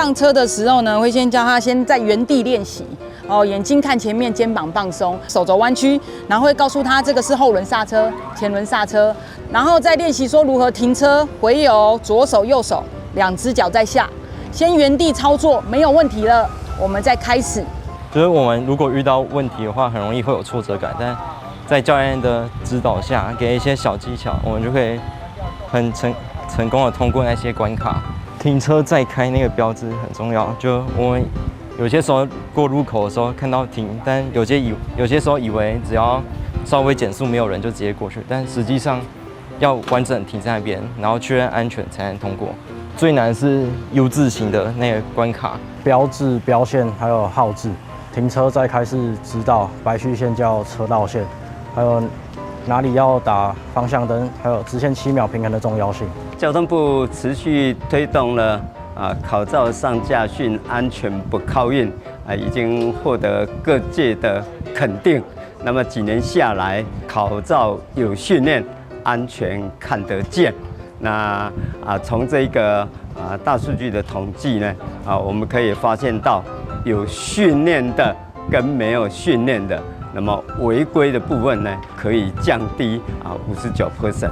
上車的時候呢，會先教他先在原地練習。哦，眼睛看前面，肩膀放鬆，手肘彎曲，然後會告訴他這個是後輪剎車、前輪剎車，然後再練習說如何停車、回油，左手右手兩隻腳在下，先原地操作沒有問題了，我們再開始。就是我們如果遇到問題的話，很容易會有挫折感，但在教練的指導下，給一些小技巧，我們就可以很成功的通過那些關卡。停車再開那個標誌很重要，就我們有些時候過路口的時候看到停，但有些時候以為只要稍微減速沒有人就直接過去，但實際上要完整停在那邊，然後確認安全才能通過。最難是 U 字形的那個關卡，標誌、標線還有號誌。停車再開是直道，白虛線叫車道線，還有哪裡要打方向燈，還有直線7秒平衡的重要性。交通部持續推動了考照上駕訓安全不靠運已經獲得各界的肯定。那麼幾年下來，考照有訓練，安全看得見。那從這個大數據的統計呢，我們可以發現到有訓練的跟沒有訓練的，那麼違規的部分呢，可以降低59%，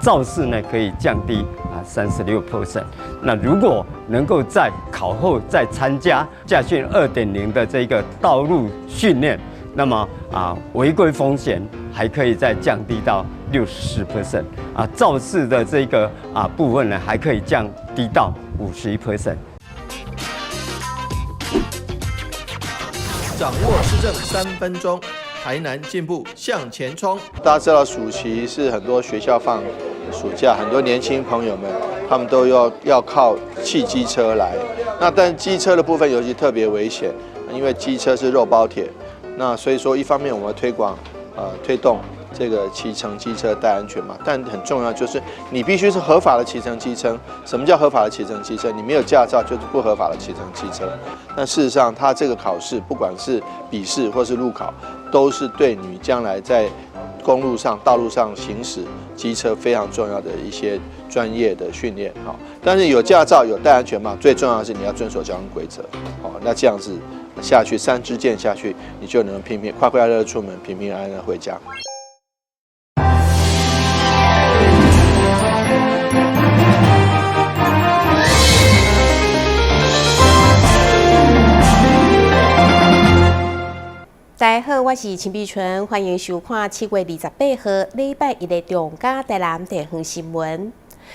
肇事呢可以降低36%。那如果能夠在考後再參加駕訓2.0的這個道路訓練，那麼違規風險還可以再降低到64%，肇事的這個部分呢，還可以降低到51%。掌握市政3分鐘，台南進步向前衝。大家知道暑期是很多學校放暑假，很多年輕朋友們他們都要靠汽機車來。那但機車的部分尤其特別危險，因為機車是肉包鐵。那所以說，一方面我們推廣推動這個騎乘機車戴安全帽，但很重要就是你必須是合法的騎乘機車。什麼叫合法的騎乘機車？你沒有駕照就是不合法的騎乘機車。但事實上，他這個考試不管是筆試或是路考，都是對你將來在公路上、道路上行駛機車非常重要的一些專業的訓練。好，但是有駕照、有戴安全帽，最重要的是你要遵守交通規則。好，那這樣子下去，三支箭下去，你就能平平快快樂樂出門，平平安安回家。大家好，我是陳碧純，歡迎收看7月28號禮拜一的中嘉台南地方新聞。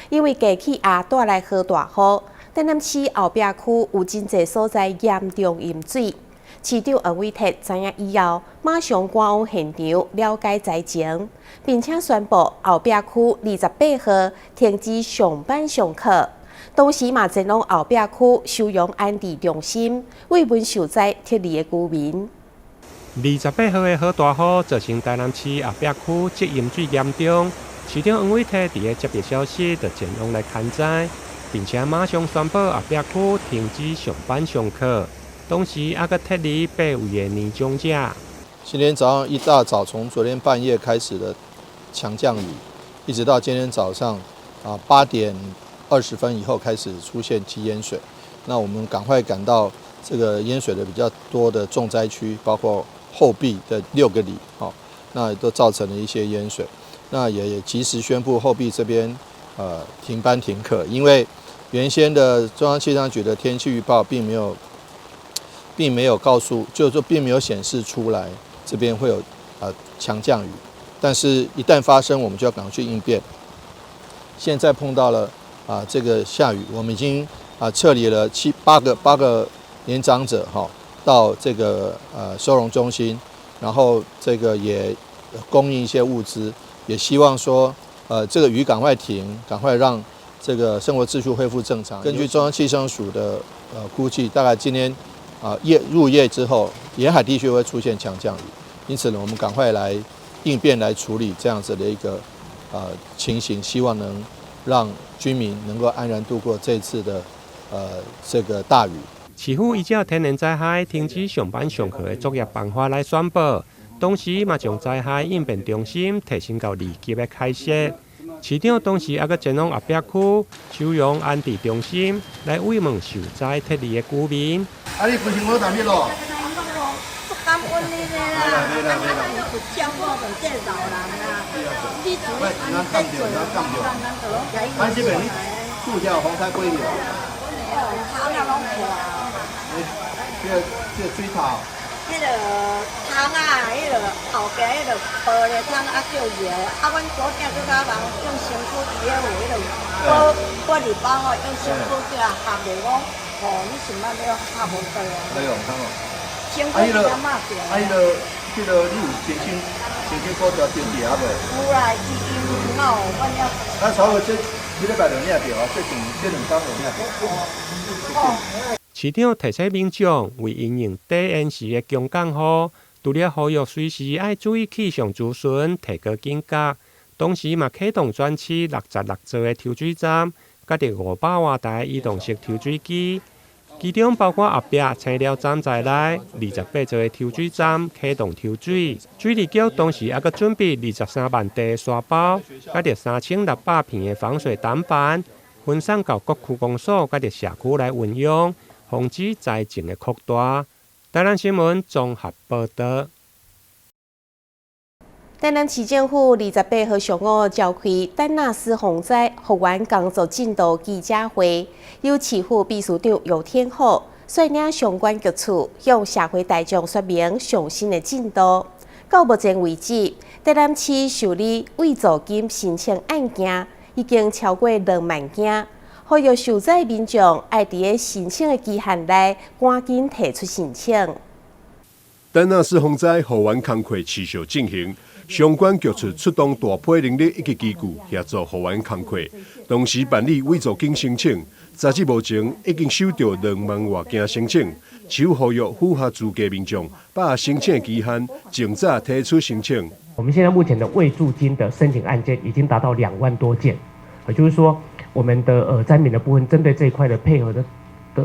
因為低氣壓帶來豪大雨，台南市後壁區有真濟所在嚴重淹水。市長黃偉哲知影以後，馬上趕往現場了解災情，並且宣布後壁區28號停止上班上課。同時嘛，前往後壁區收容安置中心，慰問受災撤離的居民。28號的豪大雨造成台南市後壁區積淹水嚴重，市長黃偉哲佇咧接到消息，就前往來勘災，並且馬上宣布後壁區停止上班上課，同時猶閣撤離8位的年長者。今天早上一大早，從昨天半夜開始的強降雨，一直到今天早上8點20分以後開始出現積淹水，那我們趕快趕到這個淹水的比較多的重災區，包括後壁的6個里，那都造成了一些淹水。那也及時宣布後壁這邊停班停課，因為原先的中央氣象局的天氣預報並沒有告訴，就是說並沒有顯示出來這邊會有強降雨，但是一旦發生，我們就要趕快去應變。現在碰到了這個下雨，我們已經撤離了七八個八個年長者到這個收容中心，然後這個也供應一些物資，也希望說這個雨趕快停，趕快讓這個生活秩序恢復正常。根據中央氣象署的估計，大概今天夜入夜之後，沿海地區會出現強降雨，因此呢，我們趕快來應變來處理這樣子的一個情形，希望能讓居民能夠安然度過這次的這個大雨。市府依照天然災害停止上班上課的作業辦法來宣布，同時嘛將災害應變中心提升到2級的開設。市長當時猶閣前往後壁區收容安置中心來慰問受災撤離的居民。啊，你規身軀啥物咯？感恩你咧啦，啊，有照顧著這老人啦，你做按呢在做，咱咱就攏共伊。咱這邊你厝遐有風災過去無？頭仔攏破。這個水頭。彼个窗仔，彼个後壁彼个玻璃窗啊叫搖，啊，阮祖囝閣較人用身軀佇咧有彼个玻玻璃包吼，用身軀叫伊合咧，講吼，你想欲欲合無倒啊？哎呦，通哦。身軀比較麻掉。啊，彼个你有申請補助經濟啊無？有啦，伊因有，阮了。咱差不多這這禮拜就領著啊，這兩這兩工就領著。市長提醒民眾，為因應短延時的強降雨，除了呼籲隨時愛注意氣象資訊，提高警覺，同時嘛啟動全市66座的抽水站，佮著500外台移動式抽水機，其中包括後壁青寮站在內，28座的抽水站啟動抽水。水利局同時猶閣準備23萬袋沙包，佮著3600片的防水擋板，分送到各區公所佮著社區來運用，防止災情的擴大。台南新聞綜合報導。台南市政府28號上午召開丹那斯洪災復原工作進度記者會，由市府秘書長游天虎率領相關局處向社會大眾說明上新的進度。到目前為止，台南市受理慰助金申請案件已經超過2萬件。呼籲受災民眾愛佇咧申請的期限內趕緊提出申請。丹那斯洪災復原工課持續進行，相關局處出動大批人力以及機具協助復原工課，同時辦理慰助金申請。截至目前已經收到2萬外件申請，市府呼籲符合資格民眾把握申請期限，盡早提出申請。我們現在目前的慰助金的申請案件已經達到2萬多件，也就是說，我們的災民的部分，針對這一塊的配合的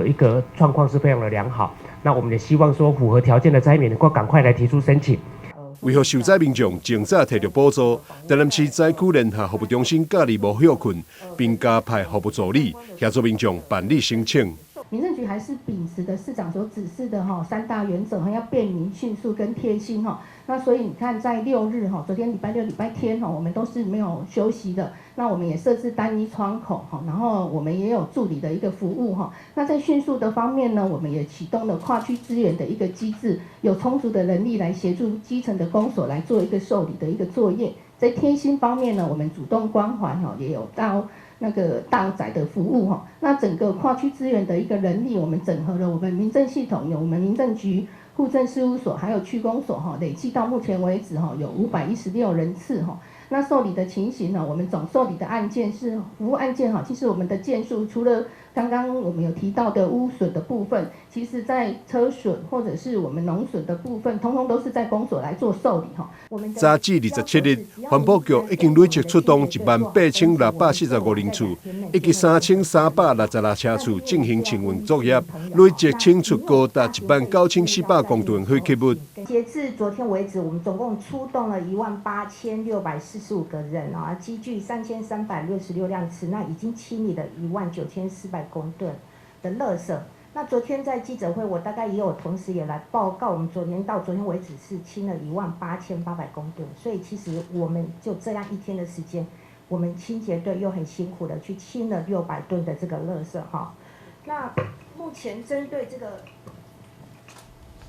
一個狀況是非常的良好。那我們也希望說，符合條件的災民能夠趕快來提出申請。為予受災民眾盡早提著補助，台南市災區聯合服務中心假日無歇睏，並加派服務助理協助民眾辦理申請。民政局還是秉持的市長所指示的哈三大原則，要便民、迅速跟貼心哈。那所以你看，在六日哈，昨天禮拜六、禮拜天哈，我們都是沒有休息的。那我們也設置單一窗口哈，然後我們也有助理的一個服務哈。那在迅速的方面呢，我們也啟動了跨區支援的一個機制，有充足的人力來協助基層的公所來做一個受理的一個作業。在貼心方面呢，我們主動關懷哈，也有到那個到宅的服務哈。那整個跨區支援的一個人力，我們整合了我們民政系統，有我們民政局、戶政事務所，還有區公所哈，累計到目前為止哈，有516人次哈。那受理的情形呢，我們總受理的案件是服務案件哈，其實我們的件數除了剛剛我們有提到的污損的部分，其實在車損或者是我們農損的部分，通通都是在公所來做受理哈。截至27日，環保局已經累計出動18,645人次，以及3366車次進行清運作業，累計清除高達19,400公噸廢棄物。截至昨天為止，我們總共出動了18,645個人啊，機具3366輛次，那已經清理了19,400公噸的垃圾。那昨天在記者會，我大概也有同時也來報告，我們昨天到昨天為止是清了18,800公噸，所以其實我們就這樣一天的時間，我們清潔隊又很辛苦的去清了600噸的這個垃圾哈。那目前針對這個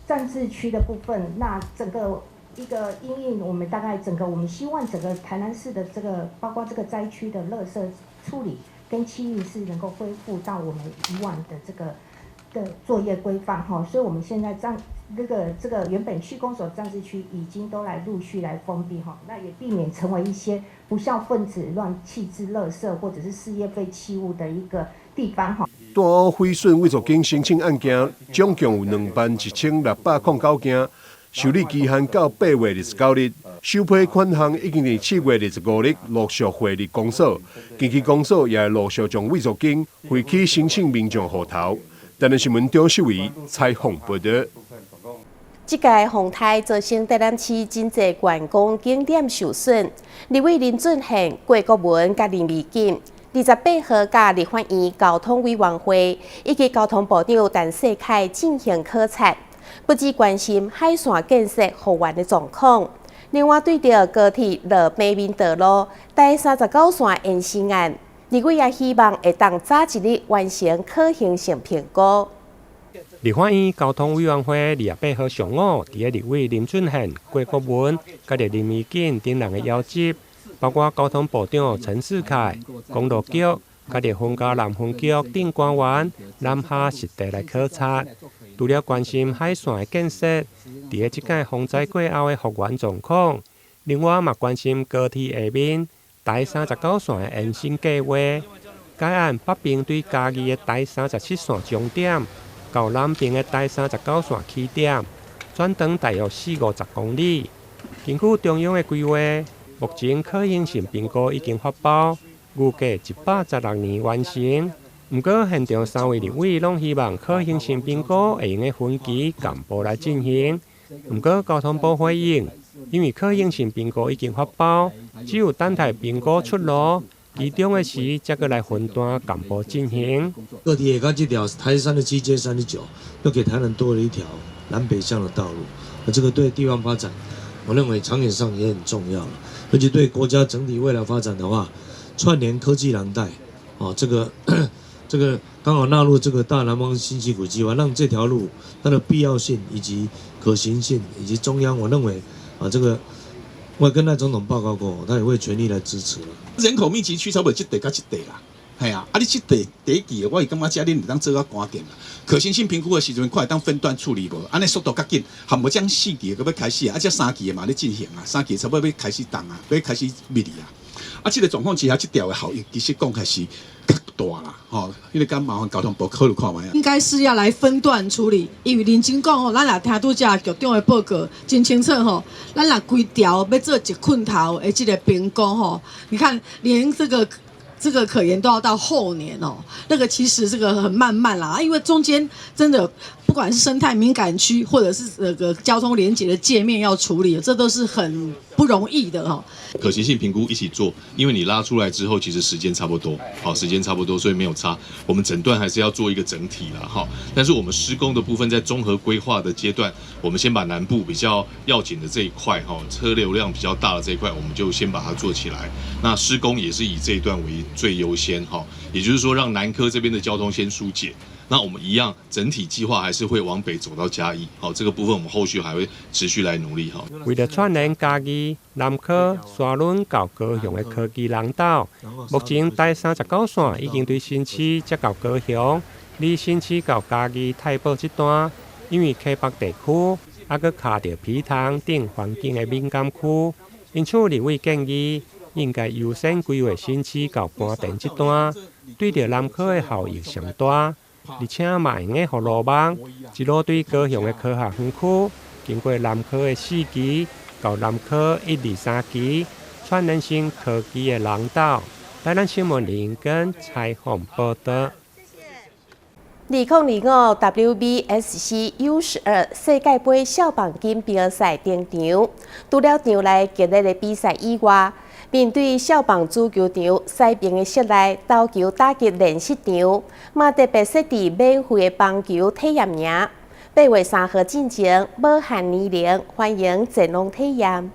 暫置區的部分，那整個一個因應，我們大概整個我們希望整個台南市的這個包括這個災區的垃圾處理跟清運是能夠恢復到我們以往的這個的作業規範哈，所以我們現在暫那個這個原本區公所暫置區已經都來陸續來封閉哈，那也避免成為一些不肖分子亂棄置垃圾或者是事業廢棄物的一個地方哈。大雨毀損慰助金申請案件總共有21,609件，受理期限到8月29日，首批款項已經佇7月25日陸續匯入公所，近期公所也會陸續將慰助金匯去申請民眾戶頭。台南新聞張秀儀採訪報導。這屆洪災造成台南市真濟觀光景點受損。立委林俊憲、郭國文佮林美錦，28號佮立法院交通委員會以及交通部長陳世凱進行考察，不只關心海線建設復原的狀況，另外對著高鐵羅平面道路台39線延伸案，立委也希望會當早一日完成可行性評估。立法院交通委員會28號上午，佇咧立委林俊憲、郭國文、佮林美錦等人的邀集，包括交通部長陳世凱、公路局、佮雲嘉南分局等官員南下實地來考察。除了關心海線的建設，佇咧這屆洪災過後的復原狀況，另外嘛關心高鐵下面台39線的延伸計劃，該案北邊對嘉義的台37線終點，到南邊的台39線起點，全長大約四五十公里。根據中央的規劃，目前可行性評估已經發包，預計116年完成。毋過現場三位立委攏希望可行性評估會用得分期共步來進行。毋過交通部回應，因為可行性評估已經發包，只有等待評估出爐，其中的時才閣來分段共步進行。高鐵下這條台37接39，又給台南多了一條南北向的道路，那這個對地方發展，我認為長遠上也很重要，而且對國家整體未來發展的話，串聯科技廊帶，哦，這個剛好納入這個大南方新矽谷計劃，讓這條路它的必要性以及可行性，以及中央，我認為啊，這個我也跟賴總統報告過，他也會全力來支持。人口密集區差不多這塊佮這塊啦，係啊，啊你這塊第一期的，我是感覺這恁會當做較趕緊啦。可行性評估的時陣，看會當分段處理無？按呢速度較緊，含無這四期的閣欲開始啊，啊這三期的嘛咧進行啊，三期差不多欲開始動啊，欲開始密去啊。啊，這個狀況之下，這條的效益其實講起來是較大啦，吼，彼個敢麻煩交通部考慮看覓啊。應該是要來分段處理，因為認真講吼，咱若聽拄才局長的報告真清楚吼，咱若規條欲做一困頭的這個評估吼，你看連這個可研都要到後年哦，那個其實這個很慢慢啦，因為中間真的不管是生態敏感區，或者是這個交通連結的界面要處理，這都是很不容易的哈。可行性評估一起做，因為你拉出來之後，其實時間差不多，好，時間差不多，所以沒有差。我們整段還是要做一個整體啦，哈。但是我們施工的部分在綜合規劃的階段，我們先把南部比較要緊的這一塊，哈，車流量比較大的這一塊，我們就先把它做起來。那施工也是以這一段為最優先，哈，也就是說讓南科這邊的交通先疏解。那我們一樣，整體計劃還是會往北走到嘉義，好，這個部分我們後續還會持續來努力，哈。為了串聯嘉義、南科、沙崙到高雄的科技廊道，目前台39線已經對新市接到高雄，離新市到嘉義太保這段，因為溪北地區猶閣卡著埤塘等環境的敏感區，因此立委建議應該優先規劃新市到官田這段，對著南科的效益上大。而且嘛會用得予路網一路對高雄的科學園區，經過南科的四期到南科一二三期，串聯成科技的廊道。台南新聞林根採訪報導。2025 WBSC U12世界盃少棒錦標賽登場，除了場內激烈的比賽以外，面對少棒主球場西爿的室內投球打擊練習場，嘛特別設置免費的棒球體驗營。8月3號進前，無限年齡，歡迎前往體驗。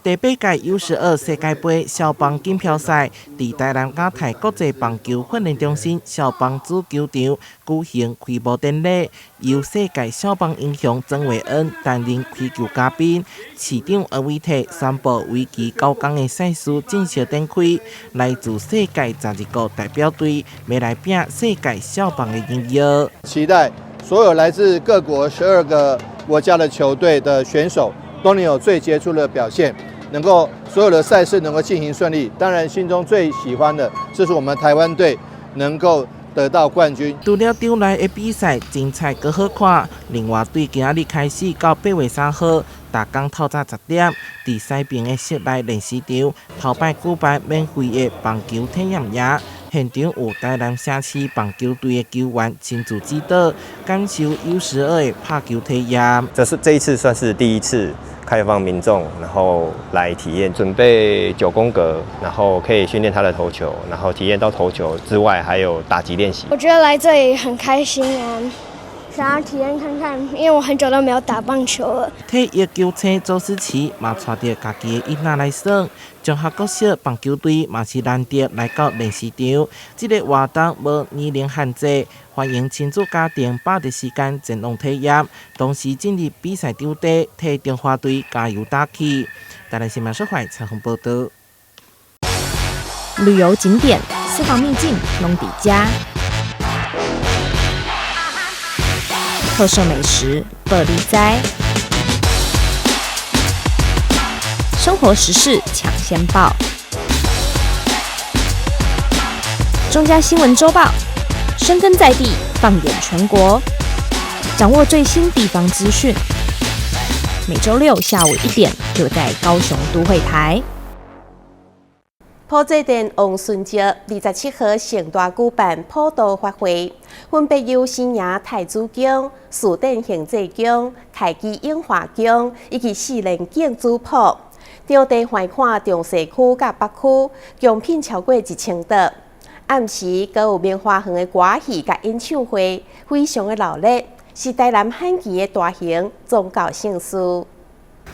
第八屆 U12世界盃少棒錦標賽，佇台南嘉泰國際棒球訓練中心少棒主球場舉行開幕典禮，由世界少棒英雄曾偉恩擔任開球嘉賓，市長柯偉哲宣布為期9天的賽事正式展開，來自世界12國代表隊欲來拼世界少棒的榮耀。期待所有來自各國12個國家的球隊的選手都能有最傑出的表現。能夠所有的賽事能夠進行順利，當然心中最喜歡的就是我們台灣隊能夠得到冠軍。除了場內的比賽精彩閣好看，另外對今仔日開始到8月3號，逐工透早10點，佇西爿的室內練習場，頭擺舉辦免費的棒球體驗營。現場有台南城市棒球隊的球員親自指導，感受 U12的拍球體驗。這是這一次算是第一次開放民眾，然後來體驗，準備九宮格，然後可以訓練他的投球，然後體驗到投球之外，還有打擊練習。我覺得來這裡很開心啊，想要體驗看看，因為我很久都沒有打棒球了。退役球星周思齊嘛帶著家己的囡仔來耍，中學國小棒球隊嘛是難得來到練習場。這個活動無年齡限制，歡迎親子家庭把握時間前往體驗，同時進入比賽場地替中華隊加油打氣。台南新聞小懷採訪報道。旅遊景點、私房秘境攏佇遮。特色美食，報你知；生活時事搶先報，中嘉新聞週報，深耕在地，放眼全國，掌握最新地方資訊。每週六下午1點，就在高雄都會台。埔祭殿王順石27號盛大舉辦普渡法會，分別由新營太子宮、士典行濟宮、開基應華宮以及四蓮宮主普。場地橫跨中西區佮北區，供品超過1000桌。暗時閣有明華園的歌戲佮演唱會，非常的熱鬧，是台南罕見的大型宗教盛事。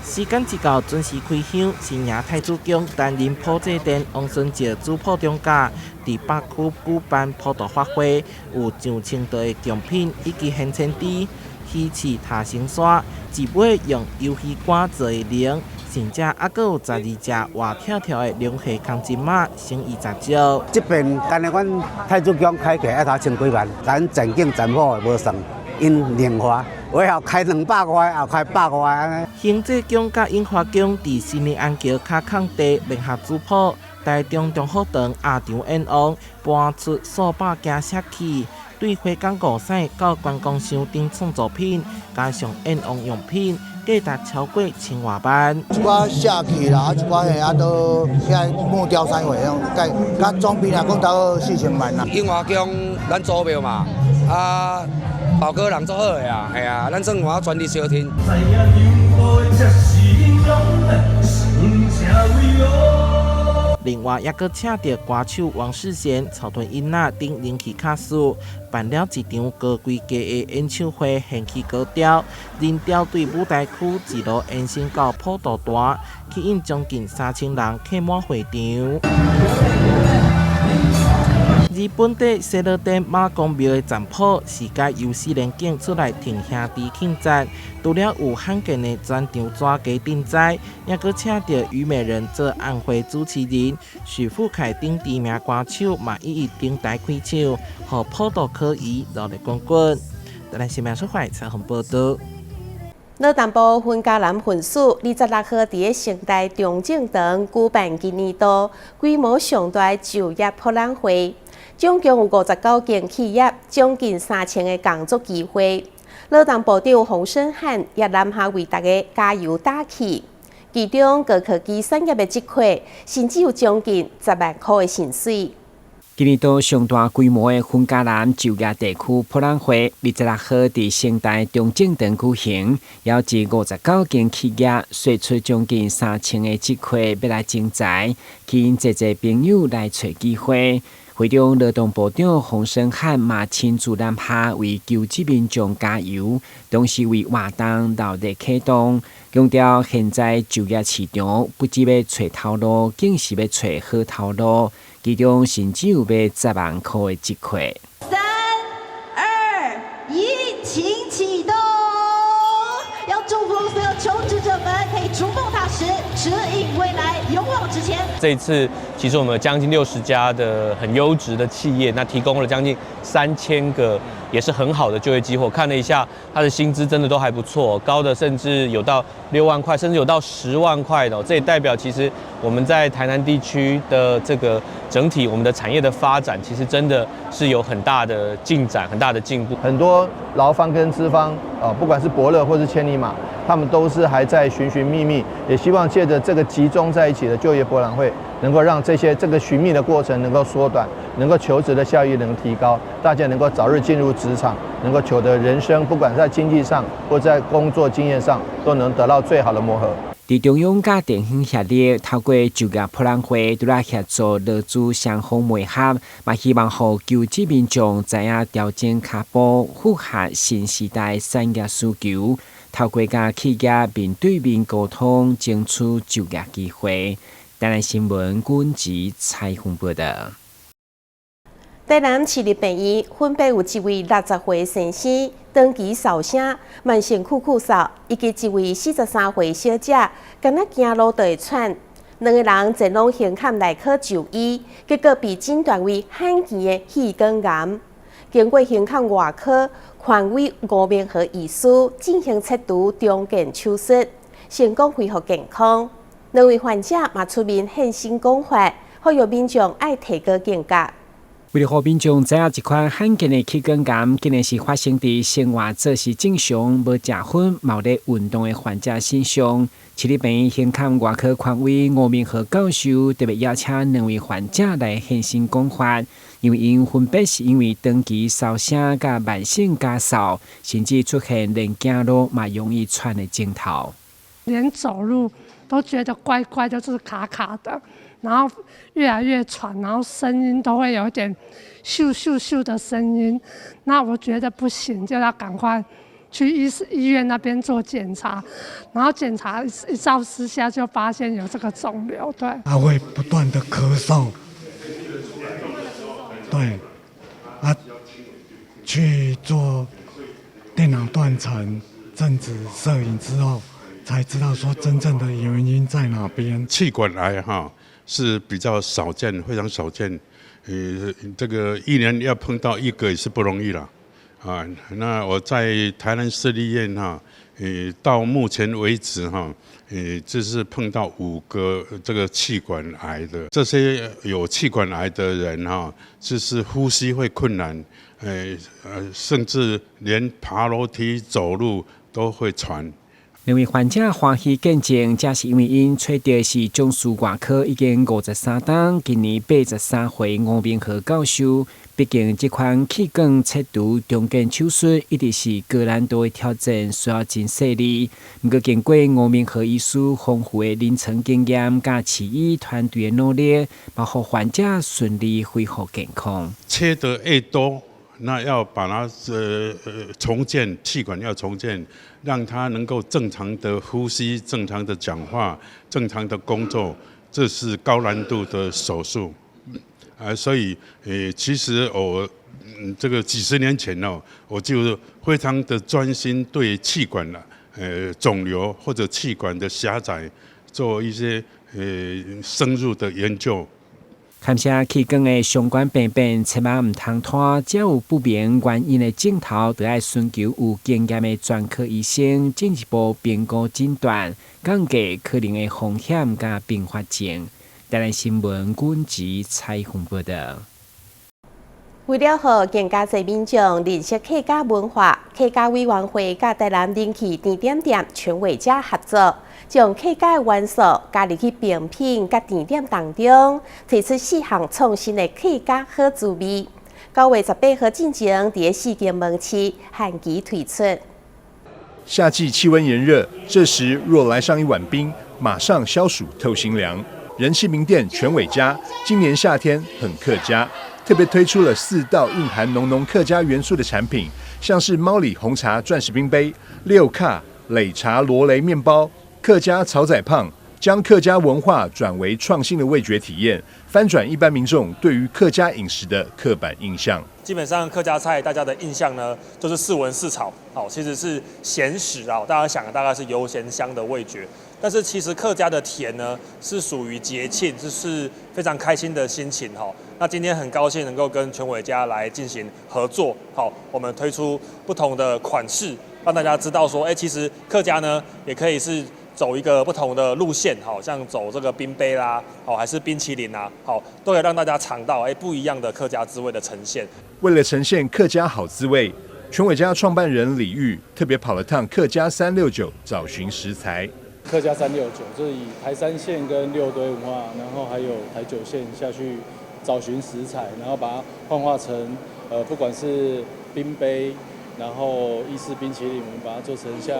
時間一到，準時開香。新營太子宮擔任普濟殿王孫石主普中教，佇北區舉辦普渡法會，有上千桌的貢品以及現千豬、魚翅塔形山，一尾用魷魚乾做的龍，甚至猶閣有12隻活跳跳的龍蝦空針仔，生意十足。這邊干焦阮太子宮開起來愛頭千幾萬，咱全景全部的無算，𪜶另外。尾後開200外，後開100外按呢。行濟宮佮應華宮佇新義安橋跤空地聯合主普，台中中福堂鴨場演王搬出數百件錫器，對花港五彩到關公像頂創作品，加上演王用品，價值超過千外萬。一寡錫器啦，一寡彼啊都遐木雕啥貨種，佮總比來講到4000萬啦。應華宮咱祖廟嘛，啊。寶哥人足好的啊，嘿啊，咱算有全力相挺。另外，猶閣請著歌手王世賢、草屯囡仔等人氣卡司，辦了一場高規格的演唱會，掀起高潮。人潮對舞台區一路延伸到普渡台，吸引將近3000人客滿會場。日本地西螺店媽公廟的站鋪是共由四連景出來挺兄弟慶讚，除了有罕見的專場紙雞萸仔，也閣請著虞美人做晚會主持人，許富凱等知名歌手嘛一一登台開唱，予普渡可疑熱鬧滾滾。台南新聞出發採訪報道。老東部雲嘉南分署26號佇咧成大中正堂舉辦今年度規模上大就業博覽會。總共有59間企業，將近3000個工作機會。勞動部長洪申翰也南下為大家加油打氣。其中高科技產業的職缺，甚至有將近10萬箍的薪水。今年度上大規模的雲嘉南就業地區博覽會，26號佇成大中正堂舉行，邀集59間企業，釋出將近3000個職缺欲來徵才，吸引濟濟朋友來揣機會。會中勞動部長洪申翰嘛親自南下為求職民眾加油，同時為活動熱烈啟動，強調現在就業市場不只欲揣頭路，更是欲揣好頭路，其中甚至有欲10萬箍的職缺。 3、2、1，請啟動！要祝福所有求職者們可以逐夢踏實，指引未來，勇往直前。這一次，其實我們有將近60家的很優質的企業，那提供了將近3000個，也是很好的就業機會。我看了一下，他的薪資真的都還不錯，高的甚至有到6萬塊，甚至有到10萬塊的。這也代表其實我們在台南地區的這個整體我們的產業的發展，其實真的是有很大的進展，很大的進步。很多勞方跟資方啊，不管是伯樂或是千里馬，他們都是還在尋尋覓覓，也希望借著這個集中在一起的就業博覽會，能夠讓這些這個尋覓的過程能夠縮短，能夠求職的效益能提高，大家能夠早日進入職場，能夠求得人生，不管在經濟上或在工作經驗上，都能得到最好的磨合。佇中央佮地方協力，透過就業博覽會，除了協助勞資雙方媒合，嘛希望予求職民眾知影調整跤步，符合新時代產業需求。透過佮企業面對面溝通，爭取就業機會。台南新聞軍籍採訪報道。台南市立病院分別有一位60歲先生長期嗽聲、慢性咳咳嗽，以及一位43歲小姐，敢若行路就會喘。兩个人前往胸腔內科就醫，結果被診斷為罕見的氣管癌。經過胸腔外科權威吳明和醫師進行切除重建手術，成功恢復健康。兩位患者嘛出面現身講法，呼籲民眾愛提高警覺。為了予民眾知影這款罕見的氣管癌，竟然是發生佇生活作息正常、無食薰、嘛有咧運動的患者身上。市立病院胸腔外科權威吳明和教授特別邀請兩位患者來現身講法，因為𪜶分別是因為長期嗽聲佮慢性咳嗽，甚至出現連行路嘛容易喘的症頭。連走路都覺得怪怪的，就是卡卡的。然後越來越喘，然後聲音都會有點咻咻咻的聲音。那我覺得不行，就要趕快去醫院那邊做檢查。然後檢查一照之下，就發現有這個腫瘤。對，他會不斷的咳嗽，對，啊，去做電腦斷層、正子攝影之後，才知道說真正的原因在哪邊。氣管癌哈，是比較少見，非常少見。這個一年要碰到一個也是不容易了。啊，那我在台南市立醫院哈，到目前為止哈，就是碰到5個這個氣管癌的。這些有氣管癌的人哈，就是呼吸會困難，甚至連爬樓梯、走路都會喘。兩位患者歡喜見證，這是因為𪜶揣著是總師外科已經53冬，今年83歲吳明和教授。畢竟這款氣管切除重建手術一直是高難度的挑戰，需要真細膩。毋過經過吳明和醫師豐富的臨床經驗，佮市醫團隊的努力，嘛予患者順利恢復健康。切得越多，那要把它重建氣管要重建，讓他能夠正常的呼吸、正常的講話、正常的工作，這是高難度的手術。啊，所以其實我這個幾十年前哦，我就非常的專心對氣管了，腫瘤或者氣管的狹窄做一些深入的研究。堪寫氣管的相關病變，千萬毋通拖，只有不明原因的症頭，就愛尋求有經驗的專科醫生進一步評估診斷，降低可能的風險佮併發症。台南新聞軍籍採訪報道。為了予更加濟民眾認識客家文化，客家委員會佮台南人氣甜點店全偉佳合作，將客家元素加入去冰品佮甜點當中，推出四項創新的客家好滋味。9月18號進前，佇四間門市限期推出。夏季氣溫炎熱，這時若來上一碗冰，馬上消暑透心涼。人氣名店全偉佳今年夏天很客家，特別推出了四道蘊含濃濃客家元素的產品，像是貓里紅茶鑽石冰杯、六卡擂茶羅雷麵包、客家草仔胖，將客家文化轉為創新的味覺體驗，翻轉一般民眾對於客家飲食的刻板印象。基本上客家菜大家的印象呢，就是四文四炒，好，其實是鹹食啊，大家想的大概是油鹹香的味覺。但是其實客家的甜呢，是屬於節慶，就是非常開心的心情哈。那今天很高興能夠跟全偉佳來進行合作，好，我們推出不同的款式，讓大家知道說，其實客家呢也可以是走一個不同的路線，好像走這個冰杯啦，好還是冰淇淋啊，好，都可以讓大家嘗到不一樣的客家滋味的呈現。為了呈現客家好滋味，全偉佳創辦人李玉特別跑了趟客家369找尋食材。客家369，就是以台三線跟六堆文化，然後還有台九線下去找尋食材，然後把它幻化成不管是冰杯，然後意式冰淇淋，我們把它做成像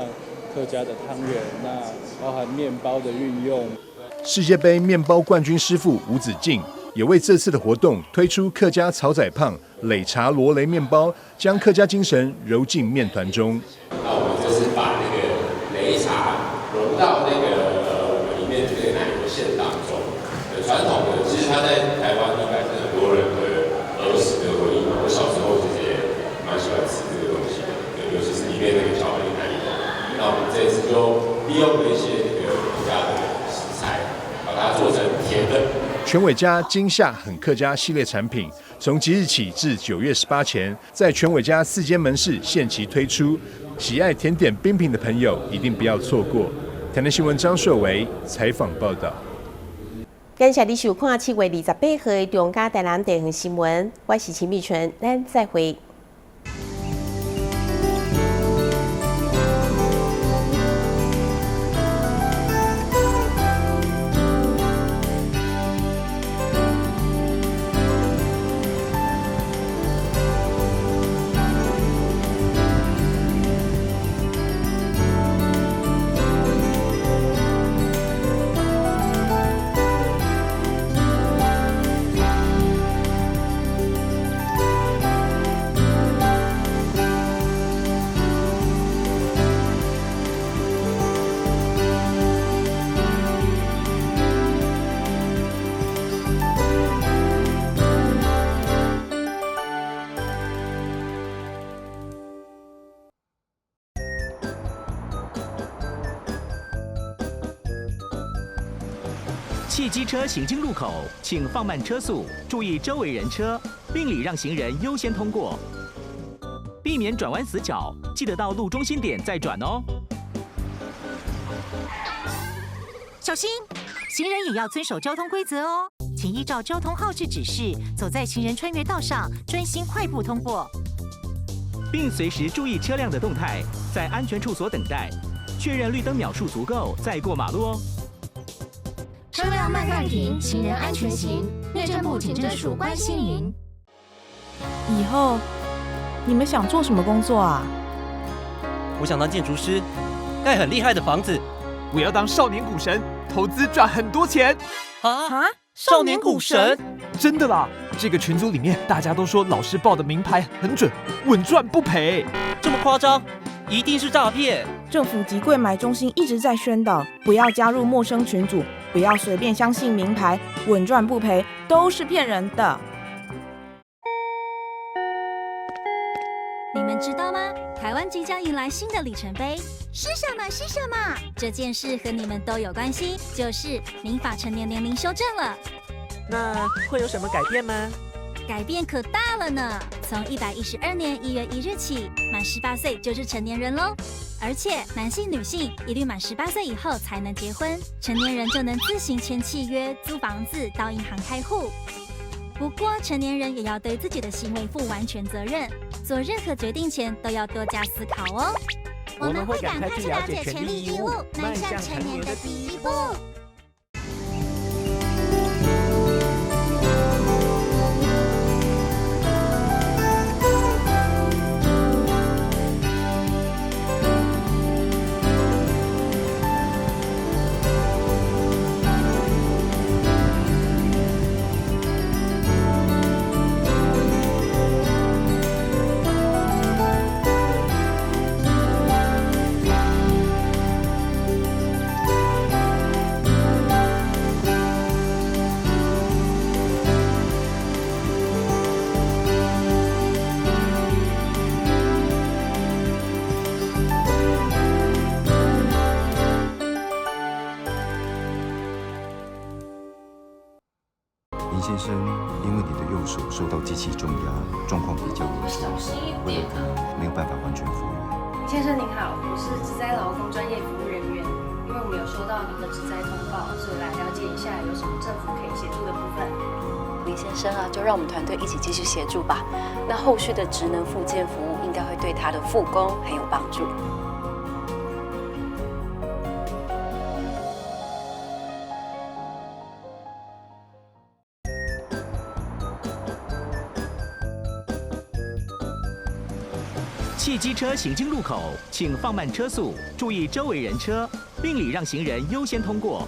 客家的湯圓，那包含麵包的運用。世界杯麵包冠軍師傅吳子敬也為這次的活動推出客家草仔胖擂茶羅雷麵包，將客家精神揉進麵團中。那我們就是把那個擂茶融到那個我們裡面這個奶油餡當中。傳統的，其實它在台灣應該是很多人的兒時的回憶。我小時候其實也蠻喜歡吃這個東西的，對，尤其是裡面那個巧克力奶油。那我們這次就利用了一些這個客家的食材，把它做成甜的。全偉家今夏很客家系列產品，從即日起至9月18前，在全偉家4間門市限期推出。喜愛甜點冰品的朋友一定不要錯過。台南新聞張碩維採訪報道。感謝你收看7月28號的中嘉台南地方新聞，我是秦美純，咱再會。汽機車行經路口，請放慢車速，注意周圍人車，並禮讓行人優先通過，避免轉彎死角，記得到路中心點再轉哦。小心，行人也要遵守交通規則哦，請依照交通號誌指示，走在行人穿越道上，專心快步通過，並隨時注意車輛的動態，在安全處所等待，確認綠燈秒數足夠再過馬路哦。車輛慢慢停，行人安全行。內政部警政署關心您。以後你們想做什麼工作啊？我想當建築師，蓋很厲害的房子。我要當少年股神，投資賺很多錢。啊？少年股神？真的啦！這個群組裡面大家都說老師報的明牌很準，穩賺不賠。這麼誇張？一定是詐騙！政府及櫃買中心一直在宣導，不要加入陌生群組，不要隨便相信明牌，穩賺不賠都是騙人的。你們知道嗎？台灣即將迎來新的里程碑，是什麼？是什麼？這件事和你們都有關係，就是民法成年年齡修正了。那會有什麼改變嗎？改變可大了呢！從112年1月1日起，滿18歲就是成年人嘍。而且男性、女性一律滿18歲以後才能結婚，成年人就能自行簽契約、租房子、到銀行開戶。不過，成年人也要對自己的行為負完全責任，做任何決定前都要多加思考哦。我們會趕快去了解權利義務，邁向成年的第一步。林先生，因為你的右手受到機器重壓，狀況比較嚴重，為了可能沒有辦法完全復原。先生您好，我是職災勞工專業服務人員，因為我們有收到您的職災通報，所以來了解一下有什麼政府可以協助的部分。林先生啊，就讓我們團隊一起繼續協助吧。那後續的職能復健服務應該會對他的復工很有幫助。汽機車行經路口，請放慢車速，注意周圍人車，並禮讓行人優先通過。